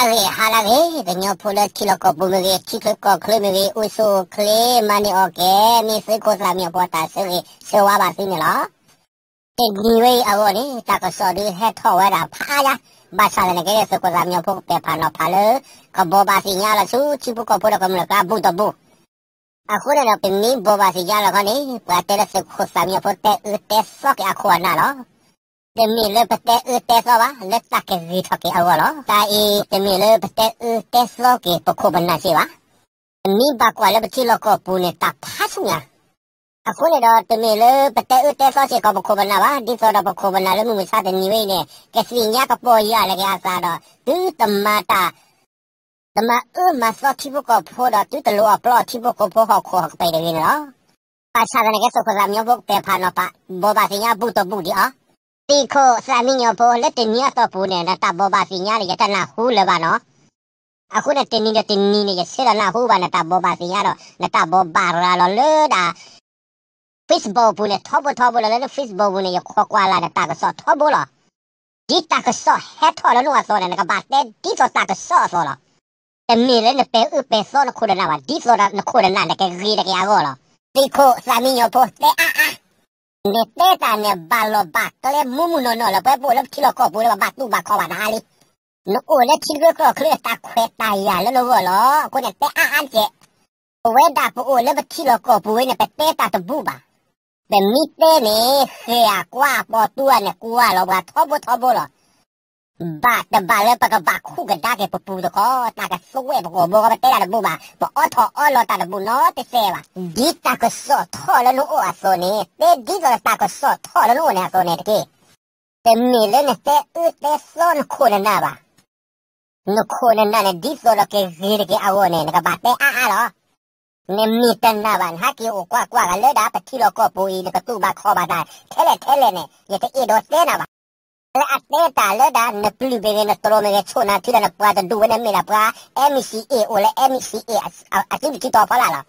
ဟါလၢအဂ့ၤ ဟါလၢအဂ့ၤ ကညီဖိလၢထံလီၢ်ကီၢ်ပူၤမ့ၢ်ဂ့ၤ ထံချၢကီၢ်ချၢမ့ၢ်ဂ့ၤ အိၣ်ဆူၣ်အိၣ်ချ့ မၤန့ၢ်အီၣ်ကဲ မ့ၢ်သုးခိၣ်သၣ်မံညီၤဖိအတၢ်ဆၢဂ့ၤဆၢဝါဘၣ်သုန့ၣ်လီၤ. တနံၤဝဲအံၤအဂီၢ်န့ၣ် တၢ်ကစီၣ်ဒုးဟဲထီၣ်ဝဲဒၣ်ဖးအါယါ, ဘၣ်ဆၣ်သနာ်က့ သုးခိၣ်သၣ်မံညီၤဖိကပဲာ်ဖးနီၤဖးလၢ ကဘိးဘၣ်သ့ၣ်ညါလီၤဆူထံဖိကီၢ်ဖိဒီးကမျၢၢ်ကျါဘူးတဘူး အဃိန့ၣ်ဒီး ပမ့ၢ်ဘိးဘၣ်သ့ၣ်ညါလီၤခီန့ၣ် ပှၤတဲလၢသုးခိၣ်သၣ်မံညီၤဖိတဲအၢတဲသီက့ၤအခိၣ်အနၢ်လီၤ. တမ့ၢ်လၢပတဲအၢတဲသီဘၣ် လၢတၢ်ကဂ့ၤထီၣ်က့ၤအဂီၢ်လီၤ. တၢ်အံၤတမ့ၢ်လၢပတဲအၢတဲသီက့ၤပခိၣ်ပနၢ်စ့ၢ်ဘၣ်. ပမ့ၢ်ဘၣ်ကွၢ်လၢပထံလီၢ်ကီၢ်ပူၤန့ၣ် တၢ်ဖးဆူညါ အဃိန့ၣ်ဒီး တမ့ၢ်လၢပတဲအၢတဲသီစ့ၢ်ကီးပခိၣ်ပနၢ်ဘၣ်, ဒ်သိးဒီးပခိၣ်ပနၢ်လၢမုၢ်မဆါတနံၤဝဲအံၤန့ၣ် ကသ့ၣ်ညါကပီၢ်ယၢ်လၢက့ၤအသးဒီး သုတမၤတၢ် တမၤအၢမၤသီထံဖိကီၢ်ဖိဒီး သုတလိၣ်အီၣ်ပျီအီၣ်ထံဖိကီၢ်ဖိဟီၣ်ခိၣ်ဟီၣ်ကပၤတဂ့ၤန့ၣ်လီၤ. ဘၣ်ဆၣ်သနာ်က့ သုးခိၣ်သၣ်မံညီၤဖိကပဲာ်ဖးနီၤဖး ဘိးဘၣ်သ့ၣ်ညါဘူးတဘူးဒံးအီၤ, သုးခိၣ်သၣ်မံညီၤဖိလၢတနံၤအသီပူၤန့ၣ် နတၢ်ဘိးဘၣ်သ့ၣ်ညါန့ၣ် ယတနၢ်ဟူလၢၤဘၣ်နီၤ. အဃိန့ၣ် တနံၤဒီးတနံၤန့ၣ် ယဆၢဒီးနၢ်ဟူဘၣ်နတၢ်ဘိးဘၣ်သ့ၣ်ညါဒီး နတၢ်ဘိးဘၣ်ရၤလီၤလၢဒၣ် Facebook ပူၤန့ၣ် ထီဘိထီဘိလီၤ. လၢ Facebook ပူၤန့ၣ် ယခိးကွၢ်လၢ်နတၢ်ကစီၣ်ထီဘိလီၤ. ဒ်တၢ်ကစီၣ်ဟဲထီၣ်လၢနအိၣ်အသိးန့ၣ် နကဘၣ်တဲဒ်သိးတၢ်ကစီၣ်အသိးလီၤ. တမ့ၢ်လၢနပဲာ်အၢပဲာ်သီနခိၣ်နနၢ်ဘၣ်, ဒ်သိးဒီးနခိၣ်နနၢ်န့ၣ်ကဂ့ၤတက့ၢ်အဂီၢ်လီၤ. သုးခိၣ်သၣ်မံညီၤဖိတဲအါအါ နတဲတၢ်န့ၣ် ဘၣ်လီၢ်ဘၣ်ကျဲမူးမူးနီၢ်နီၢ်လၢပှၤပအိၣ်လၢပထံလီၢ်ကီၢ်ပူၤလၢပဘၣ်တူၢ်ဘၣ်ခီၣ်ဘၣ်နၤလံ. နအိၣ်လၢထံချၢကီၢ်ချၢန့ၣ် တၢ်ခွဲးတၢ်ယာ်လၢနဂီၢ်လီၤ. အဃိန့ၣ် တဲအါအါတက့ၢ်. ပဝဲဒၣ်ပအိၣ်လၢပထံလီၢ်ကီၢ်ပူၤဝဲန့ၣ် ပတဲတၢ်တဘူးဘၣ်. ပမ့ၢ်တဲန့ၣ် ဃဲၤအကွၢ်ပီတူၢ်အန့ၣ် ကွၢ်လီၤပှၤထီဘိထီဘိလီၤ. ဘၣ်တဘၣ်လၢပကဘၣ်ခူၣ်ကဒါက့ၤပပူၤတခီ, တၢ်ကသွဲၣ်ပဂီၢ်ဘိ ပတဲတၢ်တဘူးဘၣ်, ပအီထီၣ်အီလီၤတၢ်တဘူးနီတစဲးဘၣ်. ဒ်တၢ်ကစီၣ်ထီၣ်လၢနအိၣ်အသိးန့ၣ် တဲဒ်သိးဒီးတၢ်ကစီၣ်ထီၣ်လၢနအိၣ်န့ၣ်အသိးန့ၣ်တက့ၢ်. တမ့ၢ်လၢနတဲအၢတဲသီနခိၣ်နနၢ်ဘၣ်. နခိၣ်နနၢ်န့ၣ် ဒ်သိးဒီးကဂ့ၤတက့ၢ်အဂီၢ်န့ၣ် နကဘၣ်တဲအါအါလီၤ. နမ့ၢ်တနာ်ဘၣ် နဟဲက့ၤအိၣ်ကွၢ်ကွၢ်ဂၤလၢဒၣ်ပထံလီၢ်ကီၢ်ပူၤအံၤ နကတူၢ်ဘၣ်ခီၣ်ဘၣ်တၢ်ထဲလဲၣ်ထဲလဲၣ်န့ၣ် ယတအဲၣ်ဒိးတဲနၤဘၣ်. လၢအတဲတၢ်လၢဒၣ် နပျုၢ်မ့ၢ်ဂ့ၤ နတြီၤမ့ၢ်ဂ့ၤ ဆိၣ်နၤထံဒီးနပှၤတဒူၣ်ဝဲန့ၣ် မ့ၢ်ဒၣ်ပှၤ M C A အိၣ်လၢ M C A အစုပထံတီၤဖီလာ်လီၤ.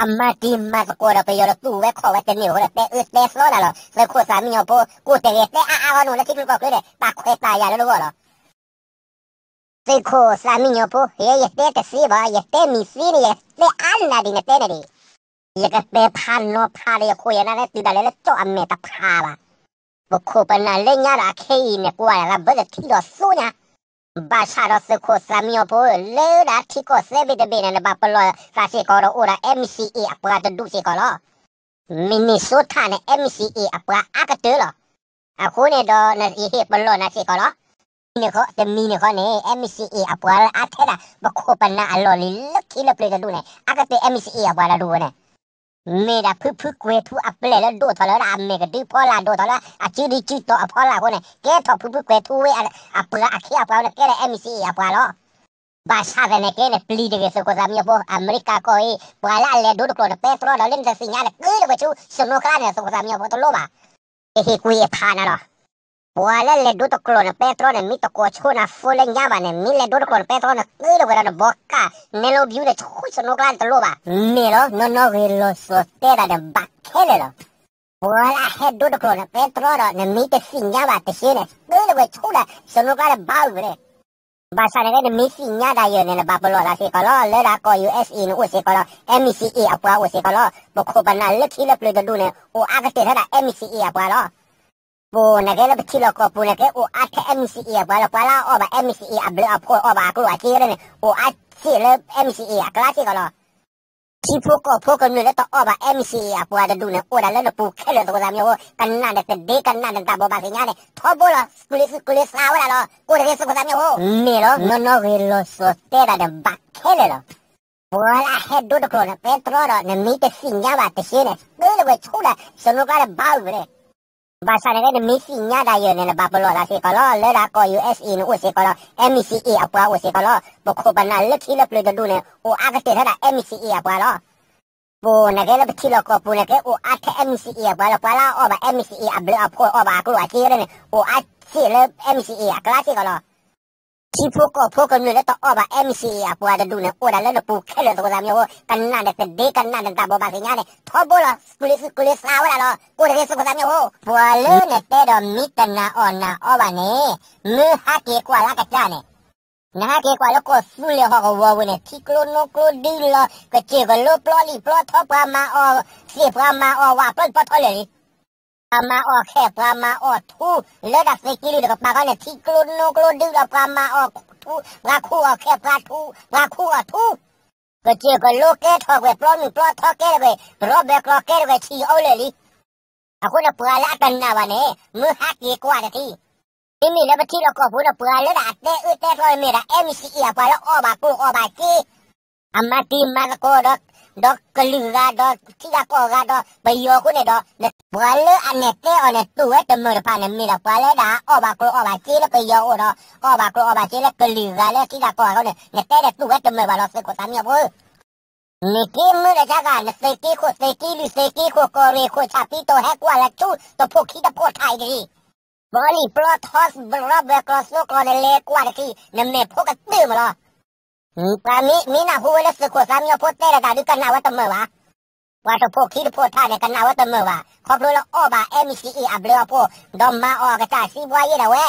အမၤတံၤမၤသကိးဒီးပယီၤဒီးတူၢ်ဝဲခီၣ်ဝဲတန့ၢ်အဃိဒီး တဲအၢတဲသီနၤလီၤ. သုးခိၣ်သၣ်မံညီၤဖိ ကိးတဂ့ၤ တဲအါအါဂီၢ်နအိၣ်လၢထံချၢကီၢ်ချၢန့ၣ် တၢ်ခွဲးတၢ်ယာ်လၢနဂီၢ်လီၤ. သုးခိၣ်သၣ်မံညီၤဖိ ယဲယတဲတသ့ဘၣ်, ယတဲမ့ၢ်သ့န့ၣ် ယတဲအါနၤဒ်နတဲန့ၣ်ဒံး. ယကပဲာ်ဖးနီၤဖးဒီးယခိၣ်ယနၢ်လၢတုၤဒၣ်လဲာ်လၢကၠီၣ်အမဲာ်တဖးဘၣ်. ပခိၣ်ပနၢ်လၢညါဒီးအခဲအံၤန့ၣ် ကွၢ်ဒၣ်လၢဘၢတထံဒီးသိညါ ဘၣ်ဆၣ်ဒီးသုးခိၣ်သၣ်မံညီၤဖိ လၢဒၣ်ထံကီၢ်သၢဘ့ၣ်တဘ့ၣ်န့ၣ် နဘၣ်ပလီၢ်သးစ့ၢ်ကီးဒီးအိၣ်ဒီး M C A အပှၤတဒူၣ်စ့ၢ်ကီးလီၤ. Minnesota န့ၣ် M C A အပှၤအါကတၢၢ်လီၤ. အဃိန့ၣ်ဒီး ယဟ့ၣ်ပလီၢ်နၤစ့ၢ်ကီးလီၤ. တမံၤန့ၣ်ဃီ တမံၤန့ၣ်ဃီန့ၣ် M C A အပှၤလၢအါထဲဒၣ် ပခိၣ်ပနၢ်အလီၢ်လံၤလၢခံလၢပျၢၤတဒူၣ်န့ၣ် အါကတၢၢ် M C A အပှၤတဒူၣ်ဝဲန့ၣ် မ့ၢ်ဒၣ်ဖုဖုကွဲၤထူအပျဲၢ်လၢဒိၣ်ထီၣ်လၢဒၣ်အမဲာ်ကဒုဖီလာ် ဒိၣ်ထီၣ်လၢအစုဒုစုတီၤအဖီလာ်အဃိန့ၣ် ကဲထီၣ်ဖုဖုကွဲၤထူဝဲအပှၤအခ့အပှၤဝဲန့ၣ် ကဲဒီး M C A အပှၤလီၤ. ဘၣ်ဆၣ်သနာ်က့န့ၣ် ပျံၤတဂ့ၤ သုးခိၣ်သၣ်မံညီၤဖိ အမဲရကၤကီၢ်အံၤ ပှၤလၢအလဲၤဒိတကျိာ်န့ၣ် ပဲတြီဒီးလၢနတသ့ၣ်ညါန့ၣ် က့ၤလၢကွဲၤဆူ စနိကျါန့ၣ် သုးခိၣ်သၣ်မံညီၤဖိတလိၣ်ဘၣ်. ကဟ့ၣ်ကွံာ်အဖးနၤလီၤ. ပှၤလၢလဲၤဒိတကျိာ်န့ၣ် ပဲတြီန့ၣ် မ့ၢ်တကိးဆိနၤ phone လၢညါဘၣ်န့ၣ် မ့ၢ်လဲၤဒိတကျိာ်န့ၣ် ပဲတြီန့ၣ် က့ၤလၢကွဲၤဒီးနဘီကၢ် နဲလီဘျူးန့ၣ် ဆူစနိကျါန့ၣ်တလိၣ်ဘၣ်. မ့ၢ်လီၤ နီၢ်နီၢ်ဂ့ၤလီၤစိၤတဲတၢ်န့ၣ် ဘၣ်ခဲလၢာ်လီၤ. ပှၤလၢအဟဲဒိတကျိာ်န့ၣ် ပဲတြီဒီး နမ့ၢ်တသ့ၣ်ညါဘၣ်တသ့န့ၣ် က့ၤလၢကွဲၤဆူဒၣ် စနိကျါန့ၣ်ဘၣ်ဝံၤဝဲန့ၣ် ဘၣ်ဆၣ်န့ၣ် နမ့ၢ်သ့ၣ်ညါဒၣ်ယဲန့ၣ် နဘၣ်ပလီၢ်သးစ့ၢ်ကီးလီၤ. လၢဒၣ်ကီၢ် U S A န့ၣ်အိၣ်စ့ၢ်ကီးလီၤ. M C A အပှၤအိၣ်စ့ၢ်ကီးလီၤ. ပခိၣ်ပနၢ်လၢခံလၢပျၢၤတဒူၣ်န့ၣ် အိၣ်အါကတၢၢ်ထဲဒၣ် M C A အပှၤလီၤ. ပအိၣ်နာ်က့လၢပထံလီၢ်ကီၢ်ပူၤန့ၣ်က့ အိၣ်အါထဲ M C A အပှၤလီၤ. ပှၤလၢအအီၣ်ဘၣ် M C A အဘျုးအဖှိၣ်အီၣ်ဘၣ်အကျိၣ်အစ့န့ၣ် အိၣ်အါစ့ၢ်လၢ M C A အကျါစ့ၢ်ကီးလီၤ. ထံဖိကီၢ်ဖိကမျၢၢ်လၢတအီၣ်ဘၣ် M C A အပှၤတဒူၣ်န့ၣ် အိၣ်ဒၣ်လၢနပူၤခဲလၢာ် သုးခိၣ်သၣ်မံညီၤဖိ ကနၣ်ဒီးတဒ့ကနၣ်ဒီးတၢ်ဘိးဘၣ်သ့ၣ်ညါန့ၣ် ထီဘိလီၤ ကျ့ၤသူၣ်ကျ့ၤသးဝဲဒၣ်လီၤ. ကိးတဂ့ၤ သုးခိၣ်သၣ်မံညီၤဖိ မ့ၢ်လီၤ နီၢ်နီၢ်ဂ့ၤလီၤစိၤတဲတၢ်န့ၣ် ဘၣ်ခဲလၢာ်လီၤ. ပှၤလၢအဟဲဒိတကျိာ်န့ၣ် ပဲတြီဒီး နမ့ၢ်တသ့ၣ်ညါဘၣ်တသ့န့ၣ် က့ၤလၢကွဲၤဆူဒၣ် စနိကျါန့ၣ်ဘၣ်ဝံၤဝဲန့ၣ် ဘၣ်ဆၣ်န့ၣ်က့ နမ့ၢ်သ့ၣ်ညါဒၣ်ယဲန့ၣ် နဘၣ်ပလီၢ်သးစ့ၢ်ကီးလီၤ. လၢဒၣ်ကီၢ် U S A န့ၣ်အိၣ်စ့ၢ်ကီးလီၤ. M C A အပှၤအိၣ်စ့ၢ်ကီးလီၤ. ပခိၣ်ပနၢ်လၢခံလၢပျၢၤတဒူၣ်န့ၣ် အိၣ်အါကတၢၢ်ထဲဒၣ် M C A အပှၤလီၤ. ပအိၣ်နာ်က့လၢပထံလီၢ်ကီၢ်ပူၤန့ၣ်က့ အိၣ်အါထဲ M C A အပှၤလီၤ. ပှၤလၢအအီၣ်ဘၣ် M C A အဘျုးအဖှိၣ်အီၣ်ဘၣ်အကျိၣ်အစ့န့ၣ် အိၣ်အါစ့ၢ်လၢ M C A အကျါစ့ၢ်ကီးလီၤ. ထံဖိကီၢ်ဖိကမျၢၢ်လၢတအီၣ်ဘၣ် M C A အပှၤတဒူၣ်န့ၣ် အိၣ်ဒၣ်လၢနပူၤခဲလၢာ် သုးခိၣ်သၣ်မံညီၤဖိ ကနၣ်ဒီးတဒ့ကနၣ်ဒီးတၢ်ဘိးဘၣ်သ့ၣ်ညါန့ၣ် ထီဘိလီၤ ကျ့ၤသူၣ်ကျ့ၤသးဝဲဒၣ်လီၤ. ကိးတဂ့ၤ သုးခိၣ်သၣ်မံညီၤဖိ ပှၤလၢနတဲဒီးမ့ၢ်တနာ်အီၣ်နာ်အီဘၣ်န့ၣ် မ့ၢ်ဟးက့ၤကွၢ်လၢကစၢ်န့ၣ် နဟဲက့ၤကွၢ်လၢကီၢ်သူလ့ၤဟီၣ်ကဝီၤပူၤန့ၣ် ထံကျိနိကျိဒုလီၤ ကစၢၢ်ကလိပျီလံာ်ပျီထီ ပှၤမၤအီၣ်သ့ၣ် ပှၤမၤအီၣ်ဝးပျီလံာ်ပျီထီလၢာ်လံ. ပှၤမၤအီၣ်ခဲၣ် ပှၤမၤအီၣ်ထူ လၢဒၣ်သုးက့လွံၢ်တကပၤဃီန့ၣ် ထံကျိနိကျိဒုလီၤ ပှၤမၤအီၣ်ထူ ပှၤခူၣ်အီၣ်ခဲၣ် ပှၤထူ ပှၤခူၣ်အီၣ်ထူ ကစၢၢ်ကလိကဲထီၣ်ကွံာ် ပျီမုၢ်ပျီထီကဲထီၣ်ကွံာ် ပရီဘၢၣ်ကျီကဲထီၣ်ကွံာ် ဆံးအိၣ်လၢာ်လံ. အဃိန့ၣ် ပှၤလၢအကနၣ်ဘၣ်န့ၣ် မ့ၢ်ဟးက့ၤကွၢ်တထံၣ်. မ့မ့ၢ်လၢပထံလီၢ်ကီၢ်ပူၤန့ၣ် ပှၤလၢဒၣ်အတဲအၢတဲသီန့ၣ်မ့ၢ်ဒၣ် M C A အပှၤလၢအီၣ်ဘၣ်ကျိၣ်အီၣ်ဘၣ်စ့ အမၤတံၤမၤသကိးဒီး ဒီးကလုာ်ဂၤဒီးထံဂၤကီၢ်ဂၤဒီးပယီၤအဃိန့ၣ်ဒီး ပှၤလၢအနဲၣ်တဲအီၤန့ၣ် တူၢ်ဝဲတမုာ်တဖၣ်န့ၣ် မ့ၢ်ဒၣ်ပှၤလၢဒၣ်အီၣ်ဘၣ်ကျိၣ်အီၣ်ဘၣ်စ့လၢပယီၤအအိၣ်ဒီး အီၣ်ဘၣ်ကျိၣ်အီၣ်ဘၣ်စ့လၢကလုာ်ဂၤလၢထံဂၤကီၢ်ဂၤအဃိန့ၣ် နတဲဒီးတူၢ်ဝဲတမုာ်ဘၣ်လီၤ သုးခိၣ်သးမံအဖိ နက့ၤမုၢ်ဒီးဆါဂၤ နသုးက့ခိၣ်သုးက့လွံၢ် သုးက့ခိၣ်ကီၢ်ရ့ၣ်ခိၣ်ဆၣ် ပံတိၢ် ဟဲကွၢ်လၢဆူတဖိၣ်ခံတဖိၣ်ထးအံၤတဂ့ၤ. ပျီလံာ်ပျီထီ ပရီဘၢၣ်ကျီသိကျီန့ၣ် လဲၤကွၢ်တထံၣ် နမဲာ်ဖိကတၢၢ်မးလီၤ. ပှၤမ့ၢ်နၢ်ဟူဝဲလၢသုးခိၣ်သးမံအဖိတဲဒီးတၢ်ဒုးကနၣ်ဝဲတမုာ်ဘၣ်. ပှၤတဖိၣ်ခံတဖိၣ်ထးန့ၣ် ကနၣ်ဝဲတမုာ်ဘၣ် ခီဖျိလၢအီၣ်ဘၣ် M C A အဘျုးအဖှိၣ် ဒီးမၤအီၣ်အကစၢ်စံးဘှါယ့ၣ်ဒၣ်ဝဲ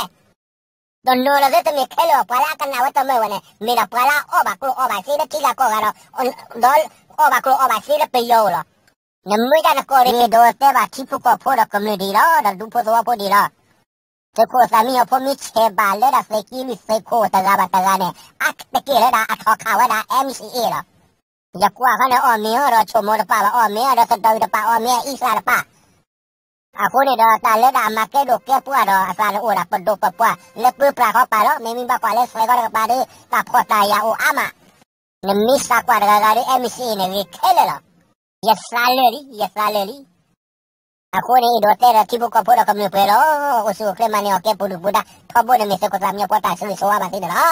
တနီၤလီၤသ့တမ့ၢ်ခဲလၢာ် ပှၤလၢအကနၣ်ဝဲတမုာ်ဝဲန့ၣ် မ့ၢ်ဒၣ်ပှၤလၢအအီၣ်ဘၣ်ကျိၣ်အီၣ်ဘၣ်စ့လၢထံဂၤကီၢ်ဂၤဒီး ဒီးအီၣ်ဘၣ်ကျိၣ်အီၣ်ဘၣ်စ့လၢပယီၤအအိၣ်လီၤ. နမ့ၢ်ဒၣ်နကီၢ်ရ့ၣ်ဒီးတဲဘၣ်ထံဖိကီၢ်ဖိဒီးကမျၢၢ်ဒ်အံၤလီၤ ဒီးဒူဖိသဝီဖိဒ်အံၤလီၤ. သုးခိၣ်သးမံအဖိမ့ၢ်ဆဲးဘၣ်လၢဒၣ်သုးက့လွံၢ်သုးခိၣ်တဂၤဘၣ်တဂၤန့ၣ် အါတက့ၢ်လၢဒၣ်အထီၣ်ခးဝဲဒၣ် M C A လီၤ. ယကွၢ်ဃီန့ၣ် အီၣ်မ့ၤအီၤဒီးဆိမိၣ်တပာ်ဘၣ် အီၣ်မ့ၤအီၤဒီးသဒၢအံၤတပာ် အီၣ်မ့ၤအံသၣ်တပာ် အဃိန့ၣ်ဒီး တၢ်လၢဒၣ်အမၤကဲဒိၣ်ကဲပှၢ်ဒီးအသးတအိၣ်ဒၣ်ပဒိၣ်ပပှၢ် လၢပၢပြးဃီပာ်လီၤ. မ့မ့ၢ်ဘၣ်ကွၢ်လၢသဲးခီတကပၤဒီး တၢ်ဖှီၣ်တၢ်ယာ်အိၣ်အါမး. နမ့ၢ်သးကွၢ်တဂၤဂၤဒီး M C A န့ၣ် ဂ့ၤခဲလၢာ်လီၤ. ယသးလၢာ်လံ ယသးလၢာ်လံ. အဃိန့ၣ် အဲၣ်ဒိးတဲဒီးထံဖိကီၢ်ဖိဒီးကမျၢၢ်ပှဲၤလီၤ. အိၣ်ဆူၣ်အိၣ်ချ့မၤန့ၢ်အီၣ်ကဲပူၤဒုၣ်ပူၤဒါ ထီဘိန့ၣ်မ့ၢ်သုးခိၣ်သးမံအဖိတၢ်ဆိၣ်ဂ့ၤဆိၣ်ဝါဘၣ်သ့န့ၣ်လီၤ.